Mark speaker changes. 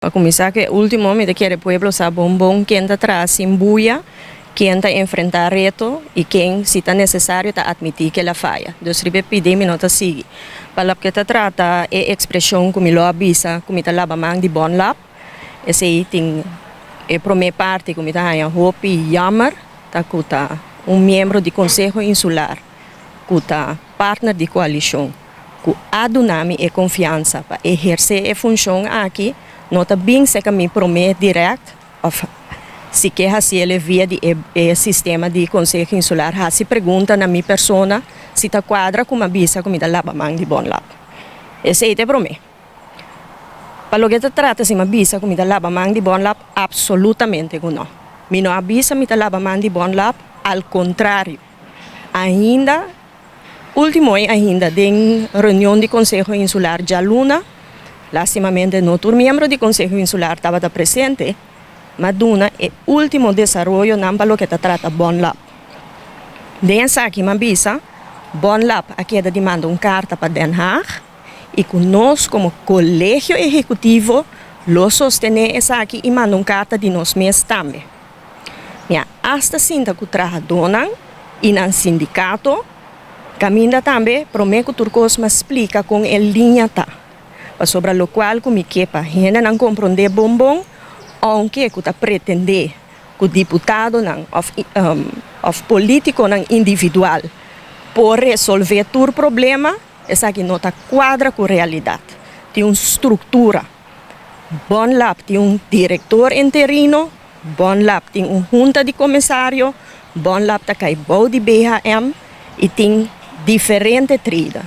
Speaker 1: Pa kuminsá ku e último, mi ta kere pueblo sa bon bon ken ta traha sin buya, ken ta enfrentá reto i ken, si ta nesesario, ta atmití ku el a faya. Dus riba e pidi mi no ta sigui. Pa loke ta trata e ekspreshon ku mi lo a bisa ku mi ta laba man di Bonlab, esei tin e promé parti ku mi ta haña hopi yammer ta ku ta un miembro di Konseho Insular ku ta partner di koalishon ku a duna mi e konfiansa pa ehersé e funshon aki, no ta bin serka mi promé dirèkt òf si ke hasiel e via di e sistema di Konseho Insular hasi pregunta na mi persona si ta kuadra ku mi a bisa ku mi ta laba man di Bonlab. Esei ta e promé. Pa loke ta trata si mi a bisa ku mi ta laba man di Bonlab, apsolutamente ku no. Mi no a bisa mi ta laba man di Bonlab, al kontrario. Ainda Ultimo e ainda den reunion di Konseho Insular djaluna, lastimamente no tur miembro di Konseho Insular tabata presente, ma duna e ultimo desaroyonan pa loke ta trata Bonlab. Den esaki m'a bisa, Bonlab a keda di manda un karta pa Den Haag i ku nos komo Kolegio Ehekutivo lo sostené esaki i manda un karta di nos mes tambe. Mi a asta sinta ku trahadónan i nan sindikato, kaminda tambe promé ku tur kos m'a splika kon e liña ta, pasobra lokual ku mi ke pa hendenan komprondé bon bon, ounke ku ta pretendé ku diputadonan òf òf polítikonan individual por resolvé tur problema, esaki no ta kuadra ku realidat. Tin un struktura. Bonlab tin un direktor interino. Bonlab tin un hunta di komisario, Bonlab ta kai bou di BHM i tin diferente trida.